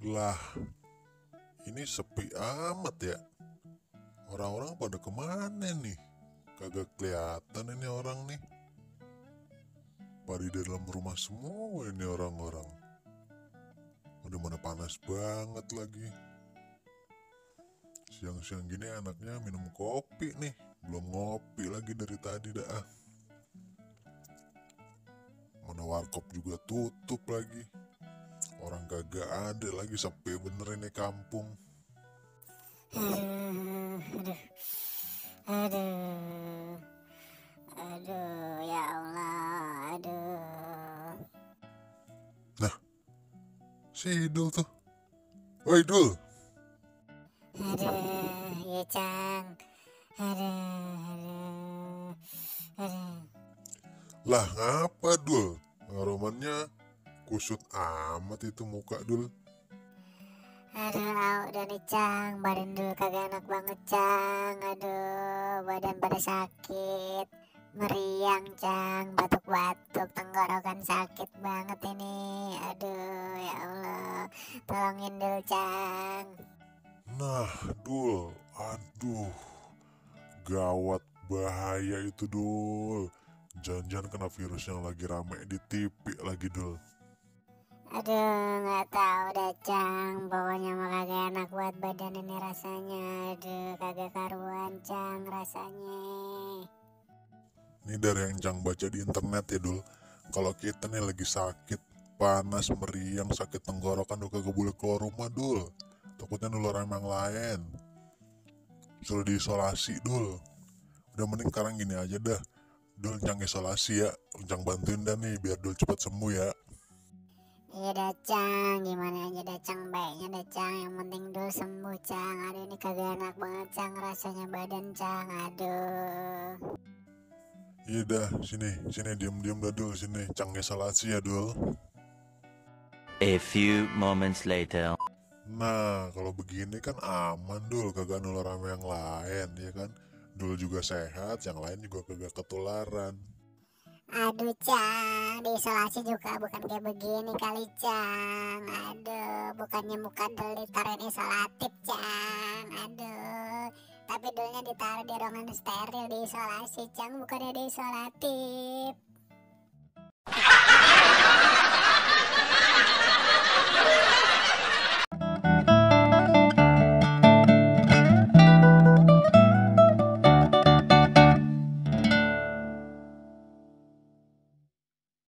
Lah, ini sepi amat ya. Orang-orang pada kemana nih? Kagak kelihatan ini orang nih. Pada di dalam rumah semua ini orang-orang. Udah mana panas banget lagi. Siang-siang gini anaknya minum kopi nih. Belum ngopi lagi dari tadi dah. Mana warkop juga tutup lagi. Orang kagak ada lagi, sepi bener ini kampung. Aduh, ya Allah, aduh. Nah, si Idul tuh. Woi Dul, Ya Cang. Aduh. lah ngapa Dul? Romannya kusut amat itu muka Dul. Udah nih Cang, badan dulu kagak enak banget Cang. Aduh, badan pada sakit, meriang Cang, batuk-batuk, tenggorokan sakit banget ini. Aduh, ya Allah, tolongin dulu Cang. Nah Dul, aduh, gawat, bahaya itu Dul. Jangan-jangan kena virus yang lagi rame di TV lagi Dul. Aduh, nggak tahu dah Cang, pokoknya mah kagak enak buat badan ini rasanya. Aduh, kagak karuan Cang rasanya. Ini dari yang Cang baca di internet ya Dul. Kalau kita nih lagi sakit, panas, meriang, sakit tenggorokan, udah kagak boleh keluar rumah Dul. Takutnya nular emang lain. Suruh diisolasi Dul. Udah mending sekarang gini aja dah. Dul Cang isolasi ya. Cang bantuin dah nih biar Dul cepat sembuh ya. Iya dah Cang, gimana aja dah Cang, baiknya dah Cang, yang penting dulu sembuh Cang. Aduh, ini kagak enak banget Cang rasanya badan Cang, aduh. Iya dah, sini diam-diam dah Dul, sini Cang isolasi ya Dul. A few moments later. Nah, kalau begini kan aman Dul, kagak nular sama yang lain ya kan. Dul juga sehat, yang lain juga kagak ketularan. Aduh Cang, diisolasi juga bukan kayak begini kali Cang. Aduh, bukannya muka dulu ditaruhin isolatif Cang. Aduh, tapi dulunya ditaruh di ruangan steril diisolasi Cang, bukannya diisolatif.